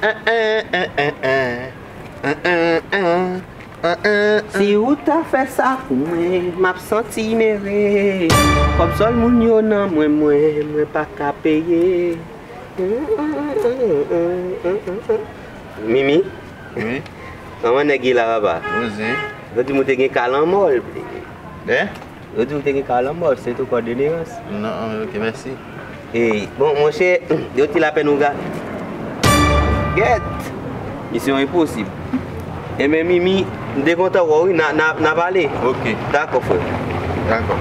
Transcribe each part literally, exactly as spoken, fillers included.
An, an, an, an, an. An, an, an, an, an, an. Si ou ta fè sa pou mwen, m ap santi m ere. Kòb sòl moun yo nan mwen, mwen, mwen pa ka peye. Mimi? Wi? Kòman nèg ye la, papa? Poze. Yo di m ou te gen ka lanmò. Hein? Yo di w te gen ka lanmò, se tou kòdenerans. Non, ok, mèsi. E, bon, monchè, yo ti lapèn ou ga. Gèt! Misyon enposib. Enben, Mimi, m te kontan wè w, wi, n a, n a, n a pale. Ok. Dakò, frè. Dakò.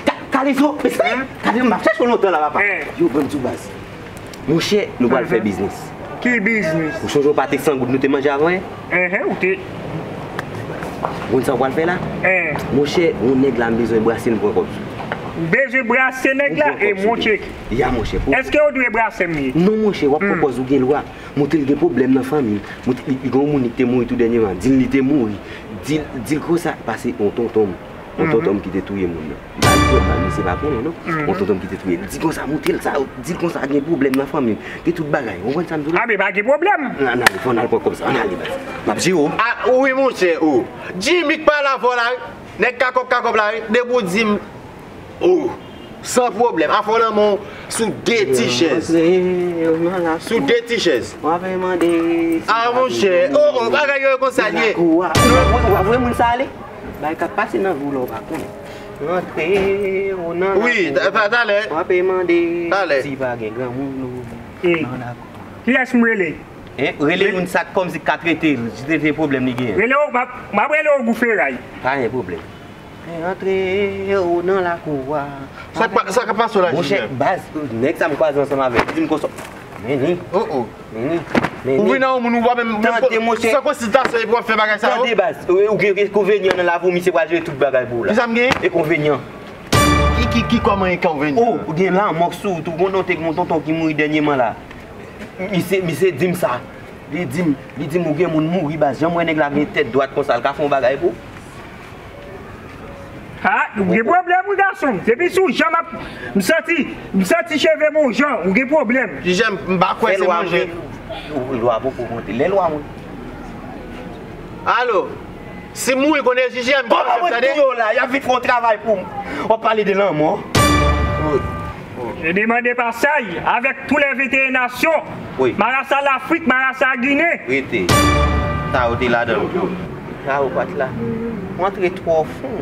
Ka-, Kalezo, mesye, Kalezo, m ap chèche w lontan la, papa. Yo, ban m di w baz. Monchè, nou pral fè biznis. Ki biznis? Ou sonje w pa te san goud nou te manje avan, en? Enhen, ou te. Ou konn sa w pral fè la? Monchè, yon nèg la m bezwen brase l, m pran kòb sou. Ou bezwen brase nèg la? E monchè. Ya, monchè. Èske w dwe brase m li? Non, monchè, w ap pran kòb sou, ou gen lwa. Montre l gen pwoblèm nan fanmi l. Montre li, li gen yon moun li te mouri tou dènyèman. Di l li te mouri. Di l, di l konsa, pase yon tonton m. Yon tonton m ki te touye moun nan. M pa di w pa, misye pa konnen, non. Yon tonton m ki te touye. Di konsa, montre l sa, di l konsa, gen pwoblèm nan fanmi m. Gen tout bagay. Ou konprann sa m di w la? A, men pa gen pwoblèm. Ann ale, fò n al pran kòb sa. Ann ale, baz. M ap jere w. A, wi, monchè, o. Jimmy k pale avè w la, wi. Nèg kakòb, kakòb la, wi. Depi w di m, o, san pwoblèm. Afè w nan men w sou de ti chèz. Sou de ti chèz. A, monchè, o, o, bagay yo konsa l ye. W ap voye moun sa ale? Bagay k ap pase nan vi w la w pa konnen. Rantre ou nan lakou. Wi, ta-, ta-, talè. W ape mande si pa gen granmoun ou nan lakou. Kiyès m rele? Hein? Rele youn sa k kòmsi k ka trete l, trete pwoblèm li genyen. Rele w, m ap, m ap rele w Gou Feray. Pa gen pwoblèm. Rantre ou nan lakou a. Sa k pa, sa k ap pase w la, Monchè, Jimmy? Baz, nèg sa m kwaze ansanm avè l, li di m konsa. Men ni. O, o. Men ni. Men ni. Ou vin nan yon moun ou pa menm, menm. Tande, monchè. San konsiltasyon epi w ap fè bagay sa yo? Tande, baz. Ou, ou gen enkonvenyan nan lavi w, misye pral jere tout bagay pou ou la. Kisa m genyen? Enkonvenyan. Ki, ki, ki kòman enkonvenyan? O, ou gen lanmò sou ou tou. Gon tonton, gon tonton ki mouri dènyèman la. Misye, misye di m sa. Li di m, li di m ou gen moun mouri, baz. Jan m wè nèg la gen tèt dwat konsa, l ka fè yon bagay pou ou? Ha, ou gen pwoblèm, wi, gason. Depi sou jan m ap, m santi, m santi cheve m yon jan, ou gen pwoblèm. Jijè, m pa kwè se manje. Lè lwa mwen, lwa poko monte. Lè lwa mwen. Alo, si m mouri konnen jijè, m pa tande. Kòman mwen touye w la, y ap vin fè yon travay pou m. W ap pale de lanmò. Wi. Je demande pasaj avec tous les vingt et un nations. Wi. Marasa Lafrik, Marasa Ginen. Rete. Sa yo te ladan l. Sa yo pa t la. Ou antre twò fon.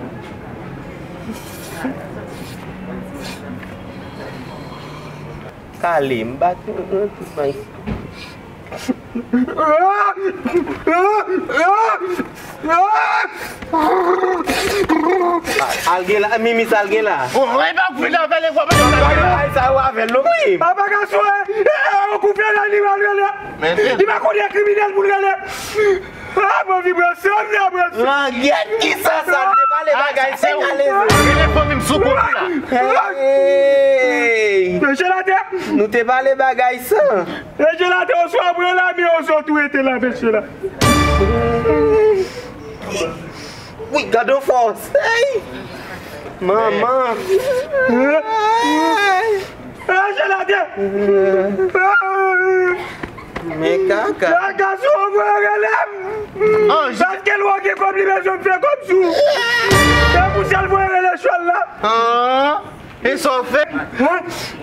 Kale, m bat, m, m, tout nan Al gen la, Mimi, sa l gen la. Bon, e pa kou fè avè l, e pa kou fè avè l. Ay, sa yo avè l, non. Wi. Papa gason, e, e, e, kou fè la, li mal rele. Li pa konnen kriminèl pou l rele. A, mwen vibrasyon, m vibrasyon. Langyèt, ki sa, sa, m te pale bagay sa, Kalezo. Rele fanmi m sou kont ou la. Hey. Mesye latè. Nou te pale bagay sa. Mesye latè, oswa pran lame, oswa tou rete la, mesye la. Wi, gad yon fòs. Hey! Manman! Mesye latè! Men kaka. Kaka sou voye rele m. Paske l wè gen kòb li bezwen fè kòb sou. Se pou sa l voye rele chwal la. E sa w fè?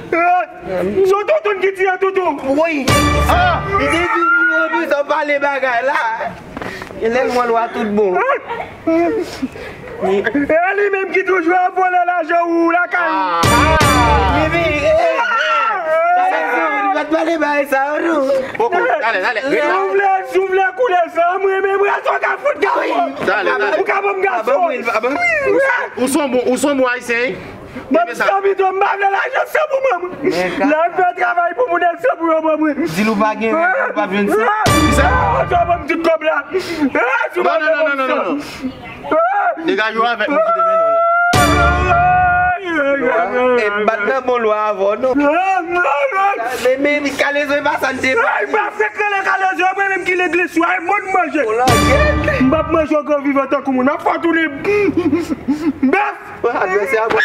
Se w toutoun ki tiye toutou. Wi. Li te di, li bezwen pale bagay la. E lè l wè lwa tout bon. E li menm ki toujou ap vòlè lajan ou lakay ou. Bibi, e, e, Kalezo, li pa t pale bagay sa yo, non. Poko, talè, talè. Si w vle, si w vle koule san, mwen menm, rason ka fout gason. Talè, talè. Ou ka ban m gason. Ou se yon bon, ou se yon bon Ayisyen, wi. Ban m san mil dola, m pa vle lajan san pou mwen. Lè m fè travay pou moun, èske pou yo ban mwen? Di l ou pa gen rèv, ou p ap jwenn san. Sa, sa ban m tout kòb la. Non, non, non, non, non, non. Degaje w avèk mwen, kite men nou la. E m pa t nan bon lwa avè w, non. Men, men, Kalezo, e pa sa n te pale. Ay, pa fèk rele Kalezo, mwen menm ki legliz ou a, e mwen k manje. M p ap manje yon gran vivan tankou moun. Ap fè tounen bèf. Advèsè a bon.